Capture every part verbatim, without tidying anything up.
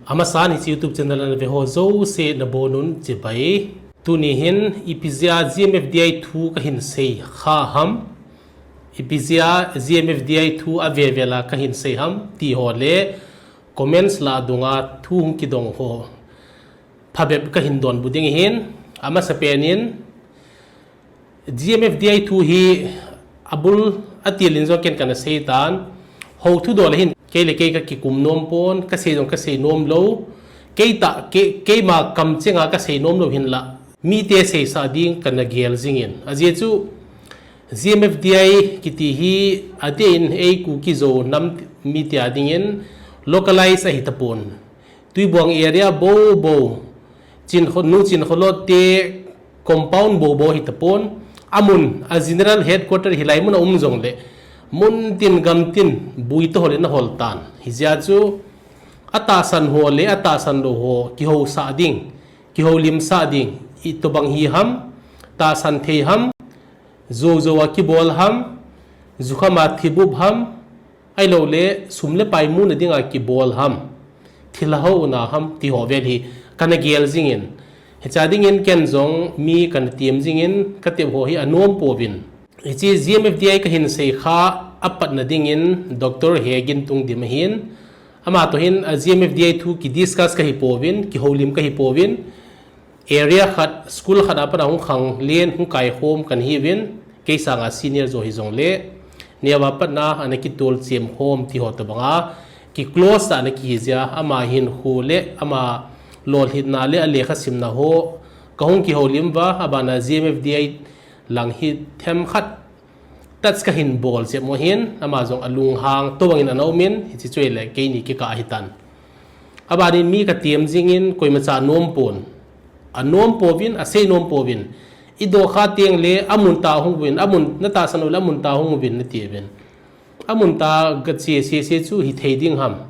Amasan hiche YouTube channel ana ve ho jouse nabonun chibai. Tuni hin ipi jeh a G M F D I thu kahin sei kha ham, ipi jeh a G M F D I thu avel vel a kahin sei ham ti ho le comments lah a dunga thu hung kidong ho phabep kahin donbut ding ahin. Amasapen in G M F D I thu hi abul atil in jong ken kana sei tan. Hou thudol a hin kei le kei kakikum nom pon, kasei jong kasei nom lou. Kei tah, kei, keima kamcheng a kasei nom lou hinlah mite seisah ding kana gel jing in. Ajeh chu G M F D I kiti hi adeh in ei Kuki Zo nam mite a dingin localize ahi tapon. Tuibuang area bou bou, Chinkho, Nu Chinkholot te compound bou bou hi tapon, amun, a general headquarter hilai mun a um jongle, mun tin gam tin bui toh le ana hol tan. Hijeh a chu atahsan ho le atahsan lou ho kihousah ding, kihoulimsah ding, itobang hi ham, tahsan thei ham, jou jou a kibol ham, jukham a thibup ham, ahilouleh sum le pai muna dinga kibol ham, thilha houna ham ti ho vel hi kana gel jing in. Hiche a dingin ken jong mi kana tem jing in, katep ho hi anom pouvin. Hiche G M F D I kahin sei kha apatna dingin Doctor Hegin Tungdim ahin, ama toh hin a G M F D I thu kidiscuss kahi pouvin, kihoulim kahi pouvin. Area khat, school khat a pat a hung khanglen, hung kaikhom kana hiuvin, kei sanga senior jo hijongle, neo a pat a ana kitol chemkhom ti ho tobang a kiclose tah ana kihi jeh a, ama hinkho le ama lolhinna le alekha simna ho kahung kihoulim uva, abana G M F D I lang hi themkhat touch kahin bol jep mo hin, ama jong alunghang tobang in ana um in, hiche chu ahile keini kikah ahi tan. Abanin mi katem jing in, koimacha anom pon. Anom pouvin, asei nom pouvin. Idoh kha teng le amun tah hung uvin, amun, natahsan u le amun tah hung uvin nati uvin. Amun tah gache sese chu hithei ding ham.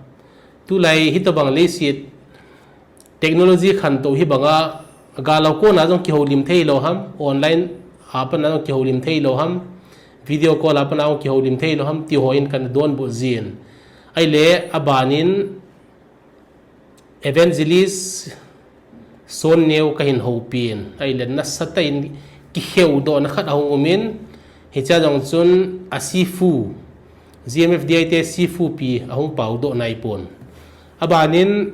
Tulai hitobang leiset technology khantou hi banga, gal a kona jong kihoulim theilou ham, online a pat a jong kihoulim theilou ham, video call a pat a jong kihoulim theilou ham ti ho in kana donbut jin. Ahile abanin Evangelist Sonneo kahin houpin, ahile nasatah in kiheudohna khat ahung um in, hichea jong chun a sifu, G M F D I te sifupi ahung paodoh naipon. Abanin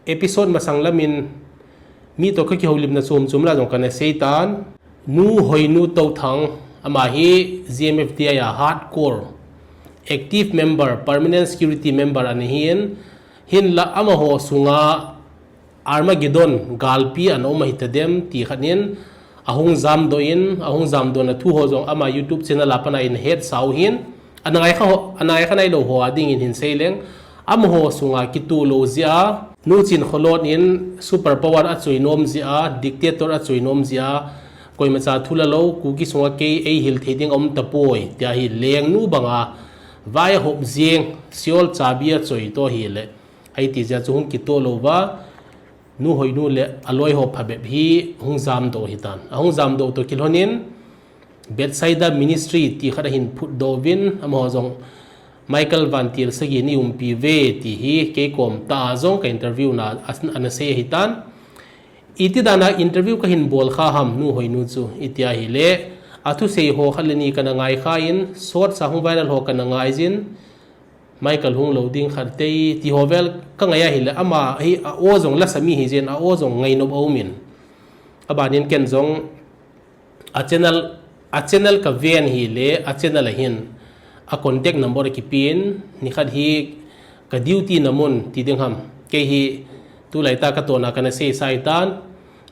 episode masang lamin mi toh kakihoulimna chom chom lah jong kana seitan. Nu Hoinu Touthang, ama hi G M F D I a hardcore active member, permanent security member ana hin, hinlah amaho sunga Armageddon galpi ana um ahitadem ti khat in ahung jamdoh in, ahung jamdohna thu ho jong ama YouTube channel a pat a in hetsau hin, ana ngaikha ho, ana ngaikha nailou ho a dingin hin seileng, amaho sunga kitoh lou jeh a, Nu Chinkholot in super power achoi nom jeh a, dictator achoi nom jeh a, koimacha thulalou, Kuki sunga kei eihil thei ding aum tapoi tia hi lengnu banga vai ahop jeng, Seol chabi achoi toh ahile, ahiti jeh a chu hung kitoh louva, Nu Hoinu le aloi ho phabep hi hung jamdoh ahitan. Ahung jamdoh toh kilhonin Bethsaida Ministry ti khat ahin phutdoh uvin, amaho jong Michael Vantil Sagi nei umpi uve ti hi keikom tah a jong ka interview na ana sei ahitan. Iti dana interview kahin bol kha ham Nu Hoinu chu itia ahile, athusei ho khat le ni kana ngaikha in, shorts a hung viral ho kana ngaijin, Michael hung lou ding khat tei ti ho vel kangai ahile, ama hi a-o jong lasa mi hijeh in a-o jong ngainop aumin. Abanin ken jong a channel, a channel kaven ahile, a channel a hin a contact number akipin, nikhat hi ka duty na mun ti ding ham, kei hi tulaitah a katohna kana seisa ahitan,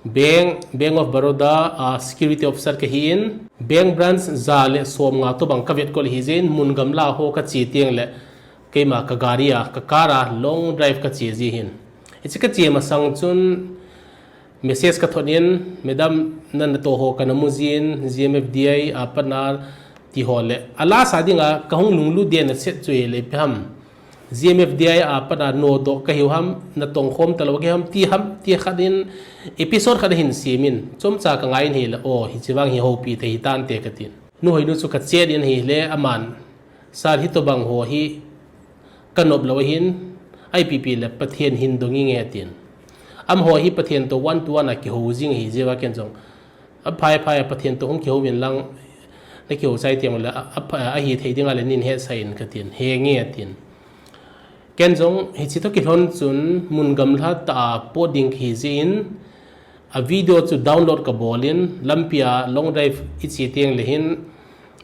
Bank, Bank of Baroda a security officer kahin, bank branch ja le somnga tobang kavetkol ahijeh in, mun gamla ho kache tengle keima ka gari a, ka car a long drive kache ji ahin. Hiche kache masang chun message kathot in, Madam, na natoh ho kana mujin, G M F D I a pat a ti ho le, a lasa dinga kahung lunglut den aset chu ahile ipi ham, G M F D I a pat a nodoh kahiu ham, natongkhom talou kahiu ham ti ham ti khat in, episode khat ahin semin, chomcha kangai in ahile, o, hiche vang hi houpi thei hitante katin. Nu Hoinu chu kachat in ahile, aman, Sir, hitobang ho hi kanop lou ahin, Ipi pi le Pathen hin dong inge atin. Amaho hi Pathen to one to one a kihou jing ahi jeh uva ken jong, aphai phai a Pathen to hung kihou vin lang, na kihou chai teng le a, a, ahithei ding a le nin hetsah in katin, henge atin. Ken jong hiche to kilhon chun mun gamla tah a pot ding kahi jeh in, a video chu download kabol in, lampi a long drive iche teng le hin,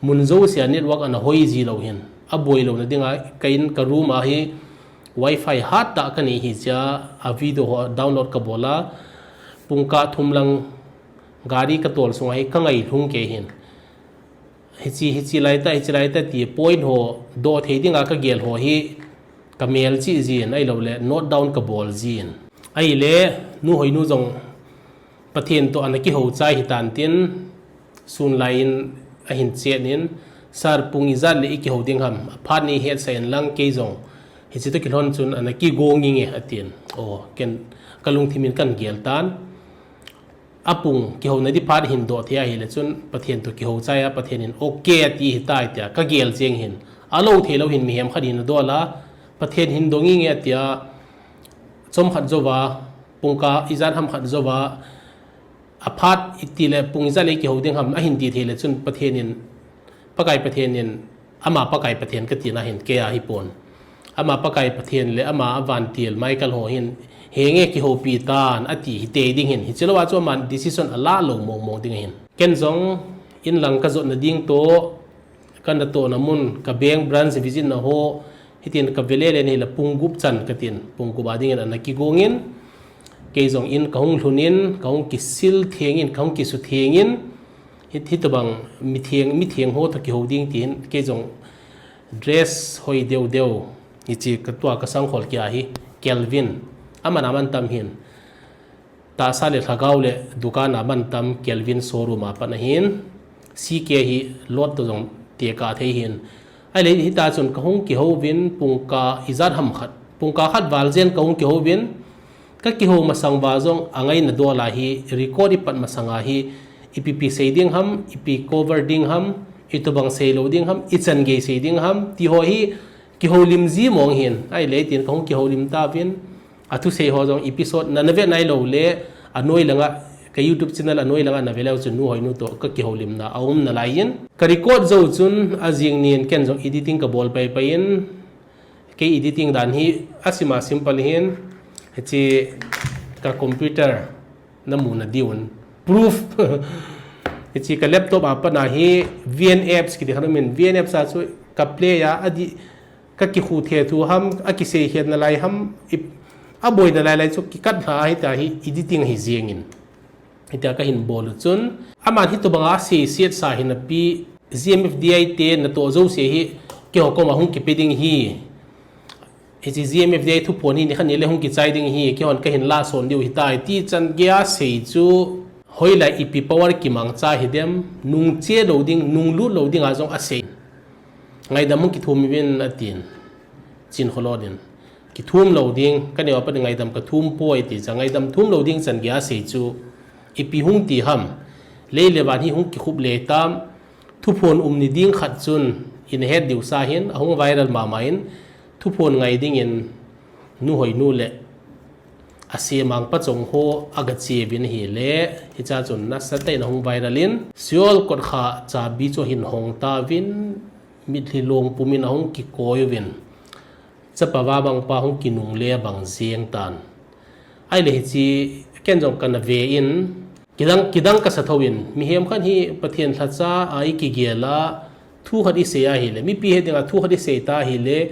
mun jouse a network ana hoi ji lou hin, aboi louna dinga ka in ka room a hi wifi hat tah kanei hi jeh a, a video ho download kabol a, pungkah thum lang gari katol sunga hi kangai lhung kei hin. Hiche, hiche lai tah, hiche lai tah ti point ho doh thei dinga kagel ho hi kamel chih jin, ahilou le note down kabol jin. Ahile, Nu Hoinu jong Pathen to ana kihou chai hitan tin, sun lai in ahin chet in, Sir, pung ijat le ikihou ding ham, aphat nei hetsah in lang kei jong hiche to kilhon chun ana kigong inge atin. O, ken kalungthim in kagel tan. Apung kihouna di phat hin doh thei ahile chun Pathen to kihou chai a, Pathen in okay ati hitai tia kagel cheng hin, alou thei lou hin mihem khat hin adol a, Pathen hin dong inge atia, chomkhat jouva, pungkah ijat ham khat jouva, aphat iti le pung ijat le kihou ding ham ahin ti thei le chun Pathen in, Pakai Pathen in, ama Pakai Pathen katina hin kei a hipon. Ama Pakai Pathen le ama avantil Michael ho hin, henge kihoupi tan ati hitei ding hin. Hiche lou a chu aman decision ala lou mong mong ding ahin. Ken jong in lang kajotna ding to, kanatohna mun, ka bank branch visit na ho, hitin kavele le nei la pung gup chan katin, pung gup a ding in ana kigong in, kei jong in kahung lhun in, kahung kisil theng in, kahung kisu theng in, hit, hitobang mitheng, mitheng ho to kihou ding tin, kei jong dress hoi deu deu, hiche katua kasangkhol kia hi, Kelvin, aman aman tam hin. Tahsa le lhagao le dukan a man tam Kelvin showroom a pat ahin, C K hi lot to jong tekah thei hin. Ahile hita chun kahung kihou vin pungkah ijat ham khat, pungkah khat val jen kahung kihou vin, kakihou masang uva jong angaina dol a hi record ipat masang a hi ipi pi sei ding ham, ipi cover ding ham, itobang sei lou ding ham, ichan gei sei ding ham, ti ho hi kihoulim ji mong hin. Ahile tin kahung kihoulim tauvin, athusei ho jong episode na, nave nailou le, anoi langa, ka YouTube channel anoi langa nave leu chun Nu Hoinu to kakihoulimna aum nalai in. Ka record jou chun ajing nin ken jong editing kabol pai pai in, kei editing dan hi asima simple hin, hiche ka computer namu nadiuvin. Proof. Hiche ka laptop a pat a hi V N apps kiti khat umin, V N apps a chu ka play a, adi, kakikhu the thu ham, akisei khen nalai ham, i, aboi nalai lai chu kikat lha a hitia hi editing hi jeng in. Hitia kahin bol u chun, aman hitobanga asei set sa hin api, G M F D I te natoh jouse hi, keiho koma hung kipe ding hi. Hiche G M F D I thuphon hi nikhat nile hung kichai ding hi, keihon kahin lason diu hitai, ti chan gei a sei chu, hoilai ipi power kimangcha hidem, nungche lou ding, nunglut lou ding a jong asei. Ngaidam hung kithum uvin atin, Chinkholot in. Kithum lou ding, kaneo a pat ngaidam kathum poi ti cha, ngaidam thum lou ding chan gei a sei chu, ipi hung ti ham, lei le van hi hung kikhup le tam, thuphon um ni ding khat chun, ina het diu sa hin, ahung viral mama in, thuphon ngai dingin, Nu Hoinu le, asemang pachong ho, agache uvin ahile, hicha chun nasatah in ahung viral in, Seoul kotkha chabi chu ahin hong tauvin, mitlhi long pumin ahung kikoi uvin, chapa vabang pa hung kinungle bang jeng tan. Ahile hiche, ken jong kana ve in, kidang, kidang kasa thou in, mihem khat hi Pathen lhacha a ikigel a, thu khat isei ahile, mipi het dinga thu khat isei ta ahile,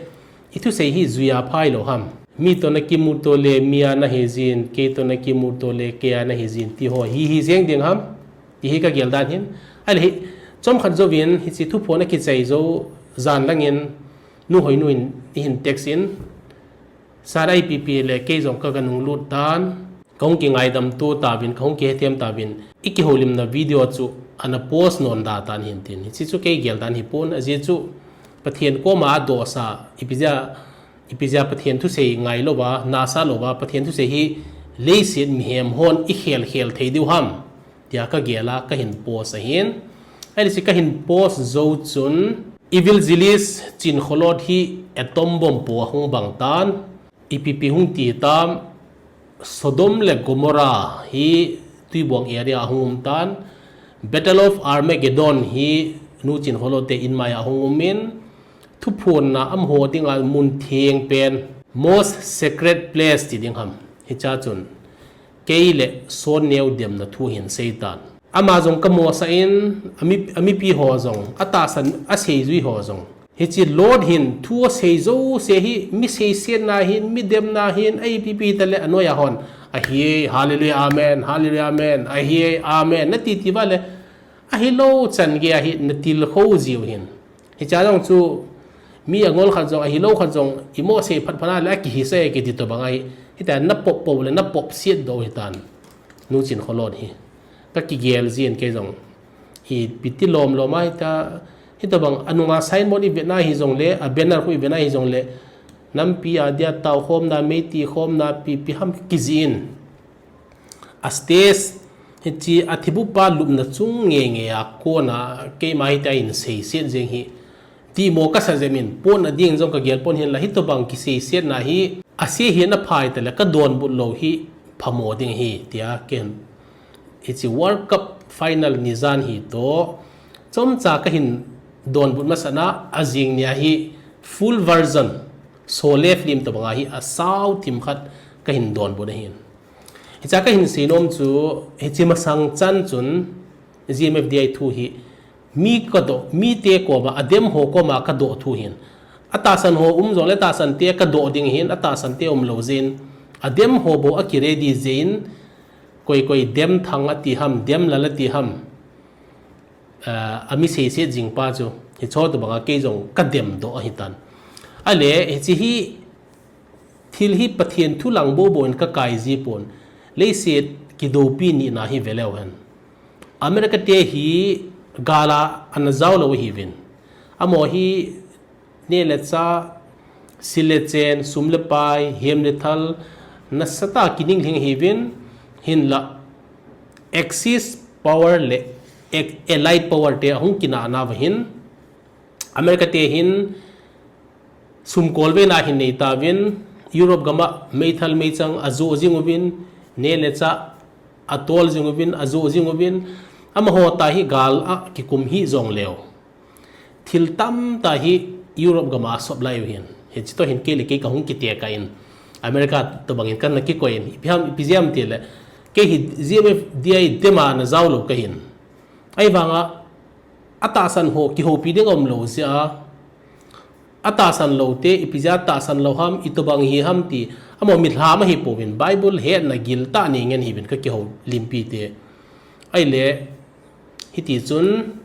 ithusei hi juia phai lou ham. Mi to nakimu to le mi a nahi jin, kei to nakimu to le kei a nahi jin, ti ho hi hi jeng ding ham, ti hi kagel dan hin. Ahile hi, chomkhat jouvin, hiche thuphon akichai jou, jan langin, Nu Hoinu in, ihin text in, Sir, ipi pi le kei jong kaga nunglut tan, kahung kingaidam to tauvin, kahung kihethem tauvin, ikihoulimna video chu ana post non da tan hin tin. Hiche chu kei gel dan hipon, ajeh chu Pathen koma adohsa, ipi jeh a, ipi jeh a Pathen thusei ngailouva, nasa louva, Pathen thusei hi leiset mihem hon ikhel khel thei diu ham. Tia kagel a, kahin post ahin. Ahile hiche kahin post jou chun, Evil Zilies Chinkholot hi atom bomb po ahung bang tan. ipi pi hung ti tam, Sodom le Gomorrah hi tuibuang area a hung um tan, Battle of Armageddon hi Nu Chin Kholon te in mai a hung um in, thuphonna amaho dinga mun theng pen, most sacred place ti ding ham. Hicha chun, kei le Son Neo demna thu hin seitan. Ama jong ka mosah in, ami, amipi ho jong, atahsan, aseijui ho jong. Hiche Lord hin thu asei jouse hi, mi seisetna hin, mi demna hin, a ipi pi tale anoi a hon. Ahi, hallelujah, amen, hallelujah, amen, ahi, amen. Nati ti vale, ahilou chan gei ahi, natilkhou jiu hin. Hicha jong chu, mi angol khat jong, ahilou khat jong, imo sei phat phat a le, akihisei kiti tobang ahi. Hita napop pop le, napop siet doh hitan. Nu Chin Kholon hi. Ka kigel jin kei jong. Ipi ti lom lom a hita, hitobang anunga signboard i vena hijongle, a banner khu i vena hijongle, nampi a dia tao khomna, meiti khomna, pi, pi ham kijih in. A stage, hiche a thibupa lupna chung nge nge a kona, keima hita in seiset jeng hi. Ti mo ka sa jep in, pon a ding jong ka gel pon hin la, hitobang kiseisetna hi, ase hi na phai tale, ka donbut lou hi, phamo ding hi, tia ken. Hiche World Cup final ni jan hi toh, chomcha ka hin donbut masat na, ajing nia hi, full version, Sholay film tobang a hi, asao thim khat ka hin donbut ahin. Hicha ka hin seinom chu, hiche masang chan chun, G M F D I thu hi, Mi ka doh, mite koma, adem ho koma ka doh thu hin. Atahsan ho um jongle tahsan te ka doh ding hin, atahsan te umlou jeh in. Adem ho bou aki ready jeh in, koi koi dem thang ati ham, dem lal ati ham. Ah, ami seiset jing pa chu, hicho tobang a kei jong ka dem doh ahitan. Ale, hiche hi, Thil hi Pathen thu lang bou bou in ka kai ji pon. Leiset kidoupi nina hi veleu hen. America te hi gal a ana jao lou hiuvin. Amaho hi neh le chah, sil le chen, sum le pai, hem le thal, nasatah a kininglhing hiuvin, hinlah Axis power le Allied power te ahung kinah nauva hin, America te hin sum kolveina hin nei tauvin, Europe gam a meithal meichang ajoh jing uvin, neh le chah atol jing uvin, ajoh jing uvin, amaho tah hi gal a kikum hih jongleu. Thil tamtah hi Europe gam a asop lai uhin. Hiche toh hin kei le kei kahung kitekah in, America tobang in kana kikoi in, ipi ham, ipi jeh ham tile, kei hi G M F D I dem a ana jao lou kahin. Ahivanga, atahsan ho kihoupi ding aumlou jeh a, atahsan loute, ipi jeh a tahsan lou ham, itobang hi ham ti, amaho mitlha ma hipouvin, Bible hetna giltah nei ngen hiuvin ka kihoulimpi te. Ahile, hiti chun,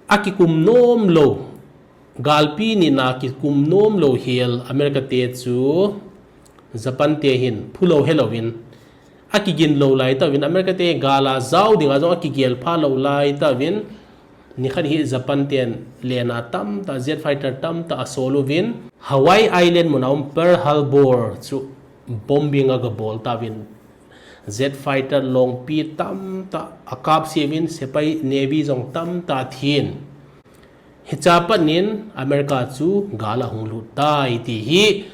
akikum nomlou, galpi nina kikum nomlou hel America te chu, Japan te hin, phulou helouvin, akigin lou lai tauvin, America te gal a jao dinga jong akigel pha lou lai tauvin, nikhat hi Japan ten lena tamtah, jet fighter tamtah asol uvin, Hawaii Island mun a um Pearl Harbor chu bombing aga bol tauvin, jet fighter longpi tamtah akapse uvin, sepai navy jong tamtah athin. Hicha pat in America chu gal a hung lut tai ti hi,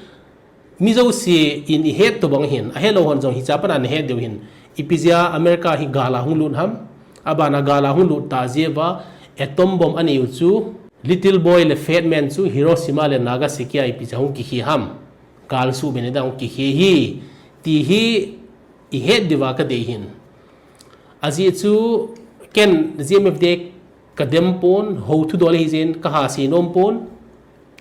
mi jouse in ihet tobang hin, ahelou hon jong hicha pat a nahet diu hin, ipi jeh a America hi gal a hung lut ham, abana gal a hung lut tah jeh uva, atom bomb anei u chu, Little Boy le Fat Man chu Hiroshima le Nagasaki a ipi jeh a hung kikhe ham, gal suhbe ni dang hung kikhe hi, ti hi ihet diuva kadei hin. Ajeh chu ken G M F D I kadem pon, hou thudol hijeh in kaha seinom pon,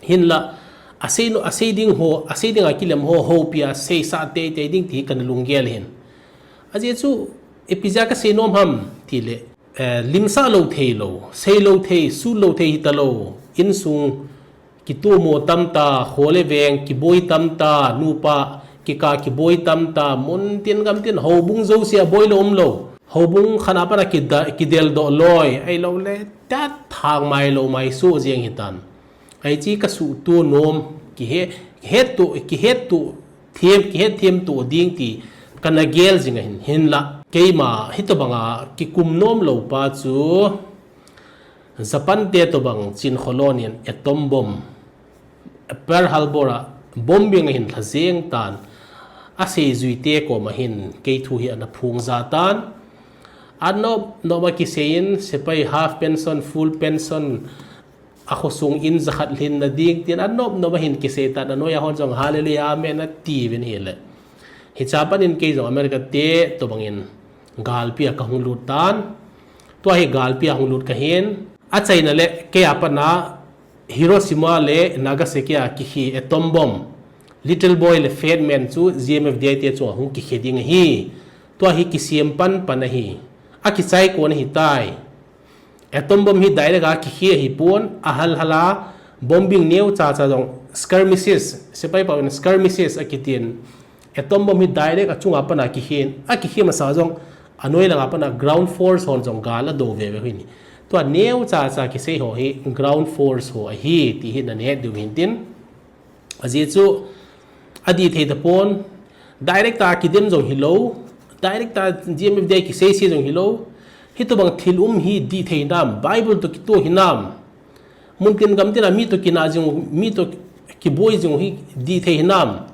hinlah asei no, asei ding ho, asei dinga kilem ho, houpia seisah teitei ding ti hi kana lunggel hin. Ajeh chu ipi jeh a kaseinom ham tile, eh, limsah lou theilou, seilou thei, sutlou thei hitalou, insung kitomo tamtah, kho le veng kiboi tamtah, nupa kikah kiboi tamtah, muntin gamtin, houbung jouse a boilou umlou, houbung khat a pat a kida, kideldoh loi, ahiloule, tat thang mailou maisoh jeng hitan. Ahi chu kasuhto nom, kihe, kihetto, kihetto them, kihetthem to ding ti kana gel jing ahin, hinlah keima hitobanga kikum nomlou pa chu Japan te tobang Chin Kholon in atom bomb Pearl Harbor a Bombing ahin lha jeng tan. Asei juite koma hin kei thu hi ana phung ja tan. Anop nop a kisei in, sepai half pension, full pension, a khosung in jakhat lhin na ding, tin anop nop a hin kisei tan, anoi a hon jong hallelujah, amen, ati uvin ahile. Hiche a pat in kei jong America te tobang in galpi a kahung lut tan. Tua hi galpi a hung lut kahin. Achaina le kei a pat na Hiroshima le Nagasaki a kikhe atom bomb, Little Boy le Fat Man chu G M F D I te chunga hung kikhe ding ahi. Tua hi kisem pan pan ahi. Akichai kon ahitai. Atom bomb hi direct a kikhe ahipon, ahal hal a, bombing neo cha cha jong skirmishes, sepai pau in skirmishes akitin. Atom bomb hi direct achunga pat a kikhe, akikhe masa jong, anoi langa pat a ground force hon jong gal ado veve uvin ahi. Tua neo cha cha kisei ho hi ground force ho ahi, ti hi na het diu hin tin. Ajeh chu adih thei tapon, direct a kidem jong hilou, direct a G M F D I kisei sei jong hilou. Hitobang thil um hi dih thei hinam, Bible toh kitoh hinam. Muntin gamtin a mi toh kinah jing, mi toh kiboi jing hi dih thei hinam.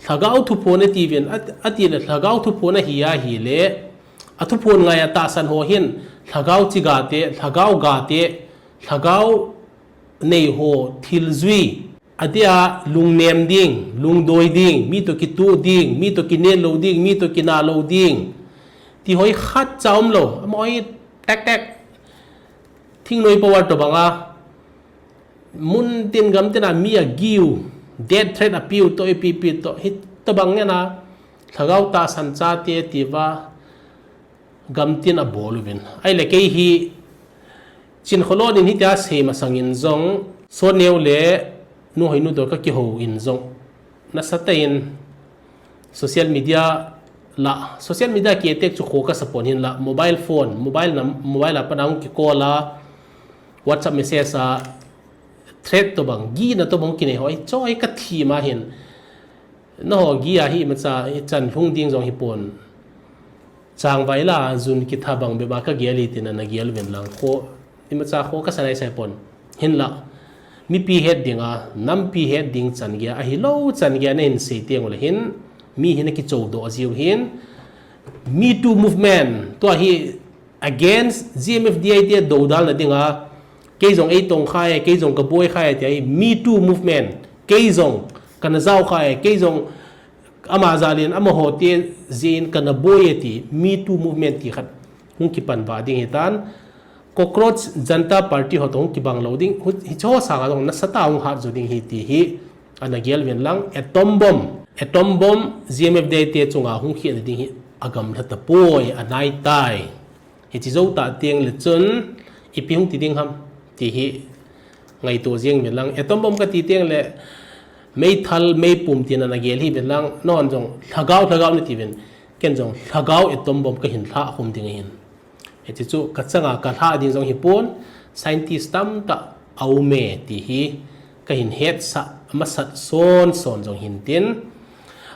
Lhagao thuphon ati uvin, at-, ati le lhagao thuphon ahi ahile, athuphon ngai a tahsan ho hin, lhagao chi gate, lhagao gate, lhagao nei ho thil jui. Adia lungnem ding, lungdoi ding, mi toh kituh ding, mi toh kinel lou ding, mi toh kinah lou ding. Ti ho hi khatcha umlou, amaho hi tek tek. Thingnoi power tobang a. Muntin gamtin a mi agiu, death threat apiu toh, ipi pi toh, hitobang ngen a. Lhagao tahsan chate tiva. Gamtin abol uvin. Ahile kei hi Chin Kholon in hitia sei masang in jong, Sonneo le Nu Hoinu toh kakihou in jong, nasatah in social media la, social media ki attack chu kho kasa pon hinla, mobile phone, mobile nam, mobile a pat a hung kicall a, WhatsApp message a, threat tobang, gihna tobang kinei ho, hicho hi kathim ahin. Nangho gih a hi imacha, ichan lhung ding jong hipon. Changvai la, jun kitha bang bep a kagel hi tin ana gel uvin lang kho, imacha kho kasa naisai pon. Hinla, mipi het ding a, nampi het ding chan gei a, ahilou chan gei a nahin sei teng ule hin, mi hi nakichou doh jiu hin, Me Too Movement, tua hi against G M F D I te doudal na ding a, kei jong eitong khai, kei jong kaboi khai, tia hi Me Too Movement, kei jong kana jao khai, kei jong ama jal in amaho te jeh in kana boi e ti, Me Too Movement ti khat hung kipan vah ding hitan, Cockroach Janta Party ho toh hung kibang lou ding, hu-, hicho sanga jong nasatah a hung hat jo ding hi ti hi, ana gel uvin lang, atom bomb, atom bomb, G M F D I te chunga hung khehna ding hi agamlha tapoi, anaitai. Hiche jou tah teng le chun, ipi hung ti ding ham, ti hi ngaito jeng uvin lang. Atom bomb kati teng le, meithal, meipum tin ana gel hi uvin lang, nangho jong lhagao, lhagao nati uvin, ken jong lhagao atom bomb kahin lhah khum ding ahin. Hiche chu kachanga kalhah ding jong hipon, scientist tamtah aume ti hi kahin hetsah, amasat son son jong hin tin.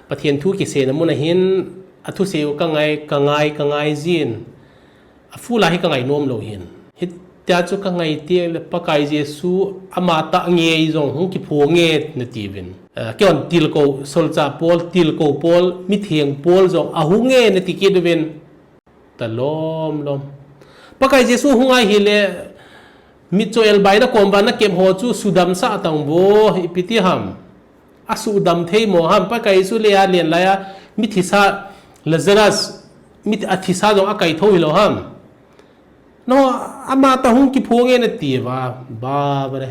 Pathen thu kiseina mun a hin, athusei u kangai, kangai, kangai jin. Afull a hi kangai nom lou hin. Hitia chu kangai teng le Pakai Jesu amatah ngei jong hung kiphong nge nati uvin. Eh, keihon tilkou, solchah pol, tilkou pol, mitheng pol jong ahung nge nati kit uvin. Talom lom. Pakai Jesu hung ahile, mitcho elbai na kom uva nakep ho chu sudamsah tang vo, ipi ti ham. Asudam thei mo ham, Pakai Jesu lei a len lai a, mithisa Lazarus, mit athisa jong akaithou hilou ham. No, amatah hung kiphong nge nati uva, ba, ba le,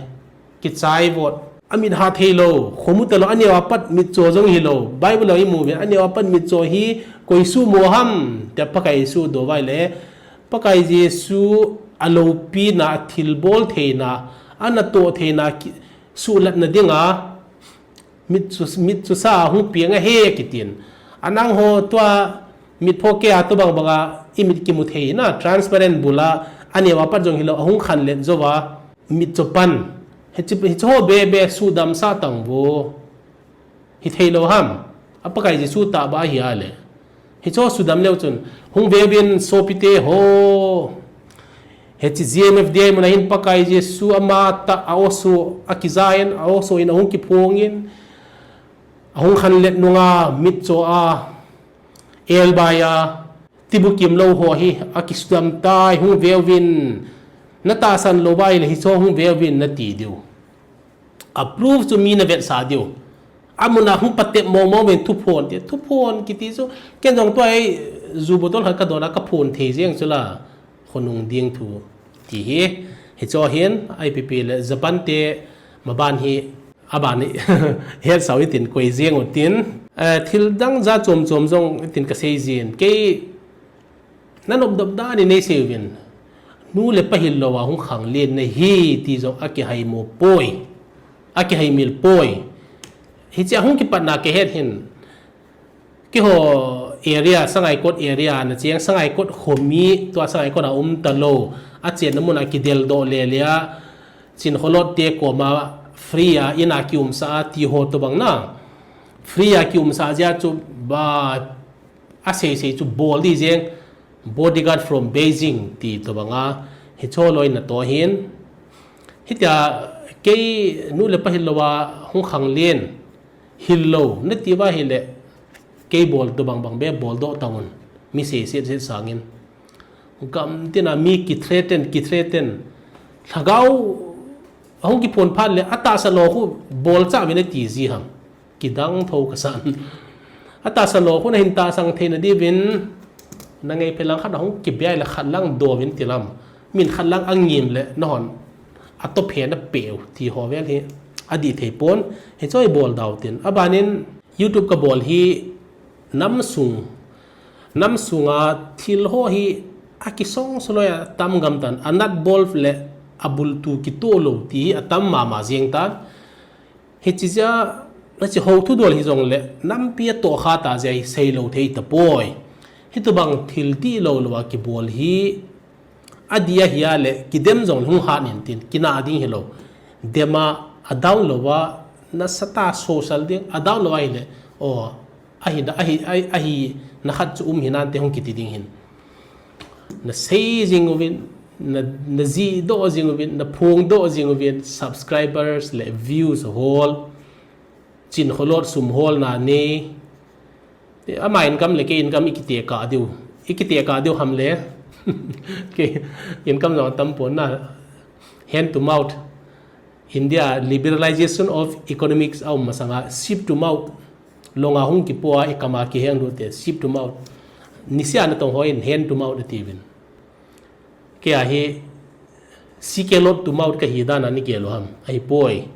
kichai vot. Amit ha thei lou, khomu talou, aneo a pat mitcho jong hilou. Bible a imu uvin, aneo a pat mitcho hi koi suhmo ham, tia Pakai Jesu dou vai le, Pakai Jesu aloupina, athilbol theina, anatoh theina, ki-, suhlatna dinga, mitcho, mitchosa hung peng ahi kitin. Anangho tua mitpho kei a tobang banga imit kimu thei na, transparent bul a, aneo a pat jong hilou, ahung khanlet jouva, mitcho pan. Hiche, hiche ho bebe sudamsah tang vo. Hithei lou ham. A Pakai Jesu tahbeh ahi a le. Hiche ho sudam leu chun. Hung veuvin sopite ho. Hiche G M F D I mun a hin Pakai Jesu amatah a-oso akijan, a-oso in ahung kiphong in. Ahung khanlet nunga mitcho a, elbai a, tibukim lou ho hi akisudam tai, hung veuvin, natahsan lou bai le hicho hung veuvin nati diu. Approve chu mi navetsah diu. Amun a hung patep mong mong uvin thuphon ti, thuphon kiti chu, ken jong tua ei ju bottle khat kadon a kaphon thei jeng chu la, khonung ding thu ti hi. Hicho hin, I P P le Japan te maban hi, aban hi, hetsau itin koi jeng utin. Eh, thil dang ja chom chom jong itin kasei jin. Kei, nanop dop dan in neisei uvin. Nu le pa hil lou a hung khanglen nahi ti jong akihaimo poi. Akihaimil poi. Hiche a hung kipatna kahet hin. Keiho area, Sangaikot area, nacheng Sangaikot khomi, tua Sangaikot a um talou. Achenna mun a kideldoh le le a, Chin Kholot te koma free a, in a kiumsa a, ti ho tobang na. Free a kiumsa jeh a chu ba, asei sei chu bol di jeng, bodyguard from Beijing, ti tobang a, hicho loi natoh hin. Hitia, kei nu le pa hil lou a hung khanglen, hil lou, nati uva hile, kei bol tobang bang be, boldoh tauvin, mi sei set set sangin. Gamtina mi kithreaten, kithreaten. Lhagao, ahung kiphon phat le, atahsa lou khu, bolcha uvin ati ji ham. Kidang tho kasan. Atahsa lou khu nahin tahsan theina diuvin, nangei phe lang khat ahung kibei le khat lang douvin tilam. Min khat lang angim le, nahon. Atop he napeu, ti ho vel hi. Adih thei pon, hicho ibol dau tin. Abanin, YouTube kabol hi, nam sung, nam sunga thil ho hi akisong soloi atam gamtan, anat bol le abultu kitoh lou ti hi atam mama jeng tan. Hiche jeh a, hiche hou thudol hijongle, nampi atoh kha ta jeh a hi seilou thei tapoi. Hitobang thil dihlou lou a kibol hi, Adih ahi a le, kidem jong hung hat in tin, kinah ding hilou. Dem a, adown lou a, nasatah a social ding, adown lou ahile, o, ahi, ahi, ahi, ahina khat chu um hinante hung kiti ding hin. Nasei jing uvin, na, najihdoh jing uvin, naphongdoh jing uvin, subscribers le views hol, Chin Kholot sum holna nei. Ama income le kei income ikitekah diu. Ikitekah diu ham le. Kei income jong atampon na. Hand to mouth. India liberalization of economics aum masanga ship to mouth. Longa hung kipoa ikama kiheng lute ship to mouth. Nisea natong hoi in hand to mouth atiuvin. Kei a hi, sike lot to mouth kahi dan a nigel u ham, ahipoi.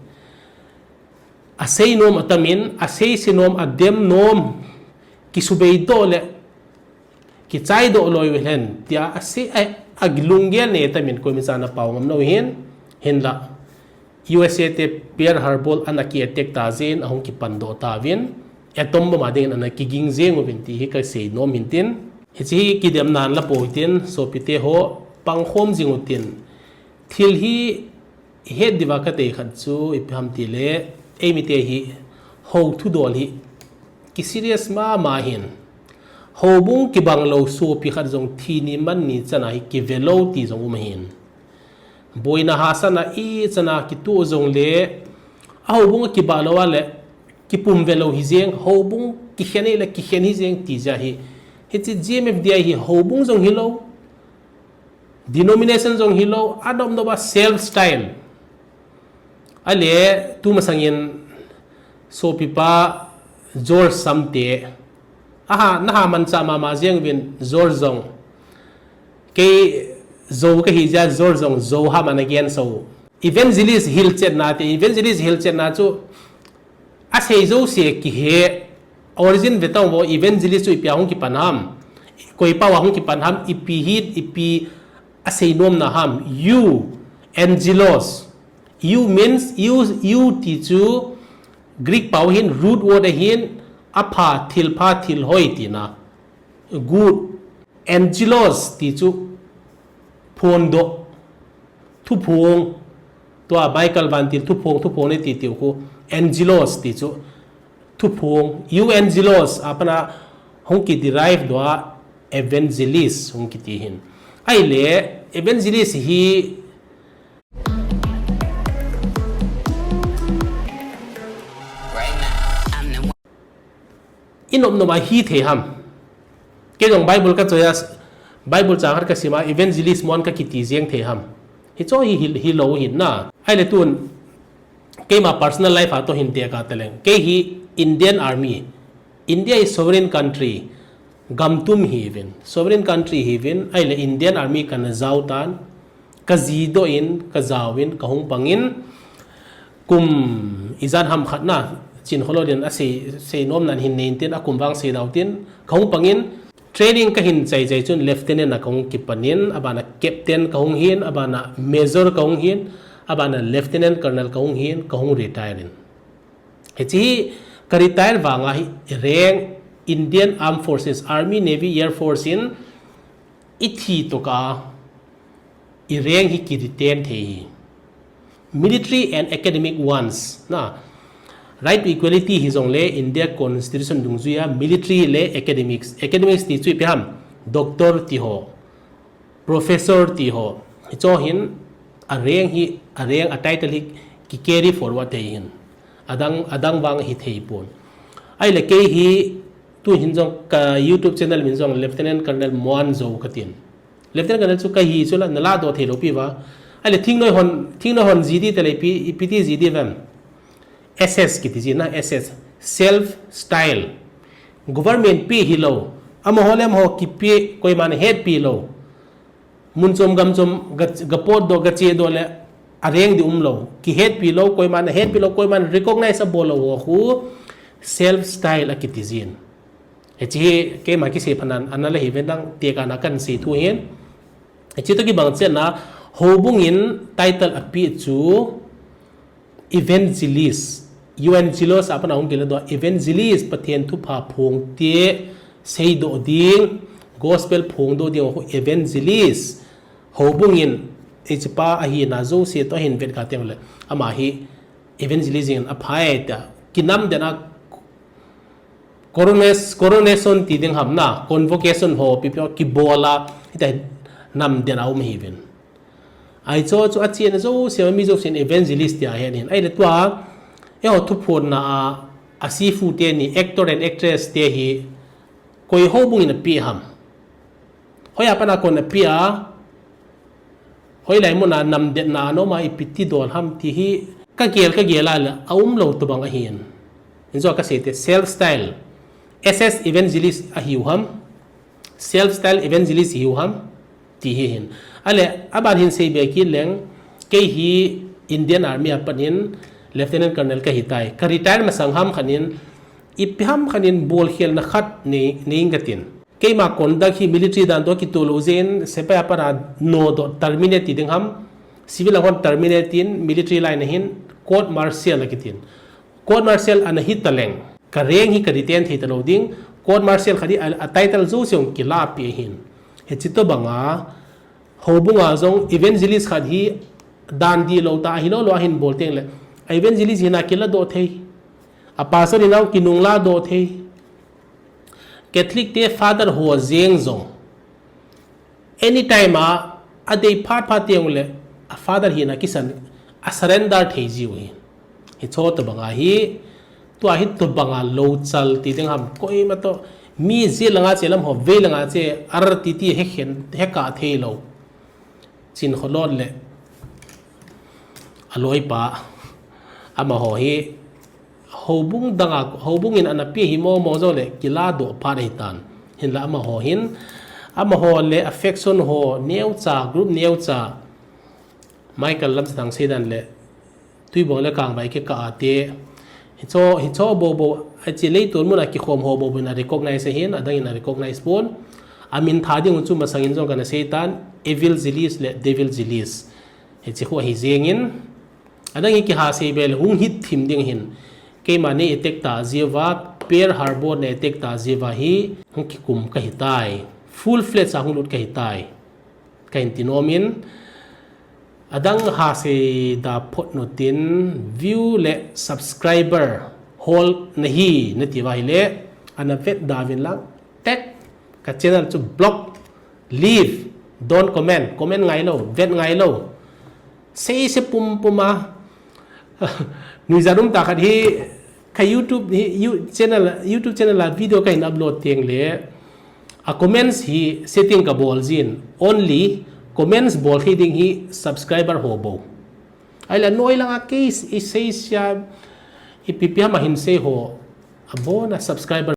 Asei nom atamin, asei se nom, adem nom, kisubeidoh le, kichaidoh loi uhen, tia asei, a, alunggel nei atamin, koimacha napao ngam lou hin, hinla. U S A te Pearl Harbor ana ki attack ta jeh in ahung kipandoh tauvin, atom bomb a dingin ana kiging jeng uvin ti hi kasei nom hin tin. Hiche hi kidemna nalapou hitin, sopite ho, pangkhom jing utin. Thil hi het diuva kadei khat chu ipi ham tile, eimite hi, hou thudol hi, kiserious mama hin. Houbung kibang lou sopi khat jong thi ni man ni chana hi kive lou ti jong um ahin. Boina hahsatna ichana kitoh jongle, a houbung akibah lou a le, kipum ve lou hijeng, houbung kikhen hile kikhen hijeng ti jeh ahi. Hiche G M F D I hi houbung jong hilou, denomination jong hilou, adomdoba self style. Ale, tumasangin sopipa George Samte. Aha, naha manchah mama jeng uvin George jong. Kei Zou kahi jeh a George jong Zou ham ana gen sou. Evangelist hilchetna te, evangelist hilchetna chu asei jouse kihe, origin ve tauvo, evangelist chu ipi a hung kipan ham. Koi pao a hung kipan ham, ipi hi, ipi asei nomna ham. Eu, angelos. Eu means, eu, eu ti chu Greek pao hin root word ahin, apha, thilpha, thilhoi tina. Good. Angelos ti chu phondoh, thuphong. Tua Michael Van Til thuphong, thuphong nei ti tiu khu. Angelos ti chu thuphong. Eu angelos, apana hung ki derive doh a evangelist hung kiti hin. Ahile, evangelist hi Right now, I'm the one. i nop nop a hi thei ham. Kei jong Bible ka choi a, Bible chang khat ka sim a, evangelist mon ka kiti jeng thei ham. Hicho hi, hi, hilou hin na. Ahile tun, keima personal life a toh hin tekah taleng. Kei hi Indian Army. India is sovereign country. Gam tum hiuvin. Sovereign country hiuvin. Ahile Indian Army kana jao tan. Ka ji doh in, ka jao in, ka hung pang in. Kum ijat ham khat na. Chin Kholot in asei, sei nom nan hin nei tin, akum vang sei dau tin. Ka hung pang in. Training ka hin chai chai chun lieutenant a ka hung kipan in, abana captain ka hung hin, abana major ka hung hin, abana lieutenant colonel ka hung hin, ka hung retire in. Hichi hi ka retire vang a hi rank Indian Armed Forces, Army, Navy, Air Force in i thi toh ka i rank hi ki retain thei hi. Military and academic ones na. Right to equality hi jong le India Constitution dungjuia military le academics. Academics ti chu ipi ham, doctor ti ho, professor ti ho. Hicho hin a rank hi, a rank, a title hi ki carry forward thei hin. Adang, adang vang hi thei pon. Ahile kei hi tu hin jong ka YouTube channel min jong Lieutenant Colonel Muan Zo ka tin. Lieutenant Colonel chu ka hi chu la, na la doh thei lou pi va. Ahile thingnoi hon, thingnoi hon ji di te le pi, ipi ti ji di vem. S S kiti ji na, S S. Self style. Government pi hilou. Amaho le amaho kipi, koiman hetpi lou. Mun chom gam chom ga, ga pot doh, ga che doh le a rank di um lou. Ki hetpi lou, koiman hetpi lou, koiman recognize abol lou ho khu self style akiti jin. Hichi hi keima kisei phat nan, ana la hi ven dang, tekah na kan sei thu hin. Hichi toh kibang chet na, houbung in title api chu evangelist, evangelos a pat a hung kila doh, evangelist, Pathen thupha phong te seidoh ding, gospel phong doh ding, evangelist, houbung in, hichi pa ahina jouse toh ahin vet kha teng le, ama hi evangelist in aphai ta, kinamden a, Coronas-, coronation ti ding ham na, convocation ho, pi pi ho, kibol a, hita namden a um hi vin. Ahi cho chu a chena jouse, mi jousen evangelist tia ahen hin. Ahile tua, eiho thuphonna a, a sifu te ni, actor and actress te hi, koi houbung in api ham. Hoiya pat a kon api a, hoilai mun a namdetna a nom a ipi ti dol ham ti hi ka gel, ka gel a le a um lou tobang ahin. Injo ka sei te self style. S S evangelist ahiu ham. Self style evangelist hiu ham. Ti hi hin. Ahile, aban hin sei be kit leng, kei hi Indian Army a pat in Lieutenant Colonel ka hi tai. Ka retire masang ham khat in, ipi ham khat in bolkhelna khat nei, nei ing ka tin. Keima conduct hi military dan toh kitoh lou jeh in, sepai a pat a nodoh terminate ti ding ham, civil a hon terminate tin, military line a hin court martial akitin. Court martial ana hi taleng, ka rank hi ka retain thei talou ding, court martial khat hi a, a title jouse hung kila pi ahin. Hichi tobang a, houbung a jong evangelist khat hi dan di lou ta, ahi lou lou ahin bol teng le, a evangelist hina kila doh thei, a pastor hina kinung la doh thei. Catholic te father ho jeng jong. Anytime a, adei phat phat teng le, a father hina kisan, a surrender thei jiu hi. Hicho tobang a hi, tua hi tobang a lou chal ti ding ham koima toh, mi je langa che lam ho, vei langa che, ar ti ti he khen, he kah thei lou. Chin Kholot le a loipa, amaho hi, houbung dang a, houbung in ana pi hi mo mo jo le, kila doh phat ahi tan. Hinla amaho hin, amaho le a faction ho, neocha, group neocha, Michael Lamsang sei dan le, Tuibong le Kangvai kikah a te. Hicho, hicho bobo, achi leiton mun a kikhom ho bobo in a recognize ahin, adang in a recognize pon. A min tha ding u chu masang in jong kana sei tan, Evil Zilies le Devil Zilies. Hichi khu ahi jeng in. Adang in kiha sei be le hung hit thim ding hin. Keima nei attack ta jiu va, Pearl Harbor nei attack ta jiu va hi, hung kikum ka hi tai. Full fledged a hung lut ka hi tai. Ka hin ti nom in, adang ha sei da phot nu tin, view le subscriber hol nahi nati uva ahile, ana vet da uvin lang, tek, ka channel chu block, leave, don't comment, comment ngai lou, vet ngai lou. Sei se pum pum a, nuijat um ta khat hi, Ka YouTube hi, you, channel, YouTube channel a video kahin upload teng le, a comments hi setting kabol jin, only comments bol thei ding hi subscriber ho bou. Ahile anoi langa kei isei sia, ipi pi ham ahin sei ho, abona subscriber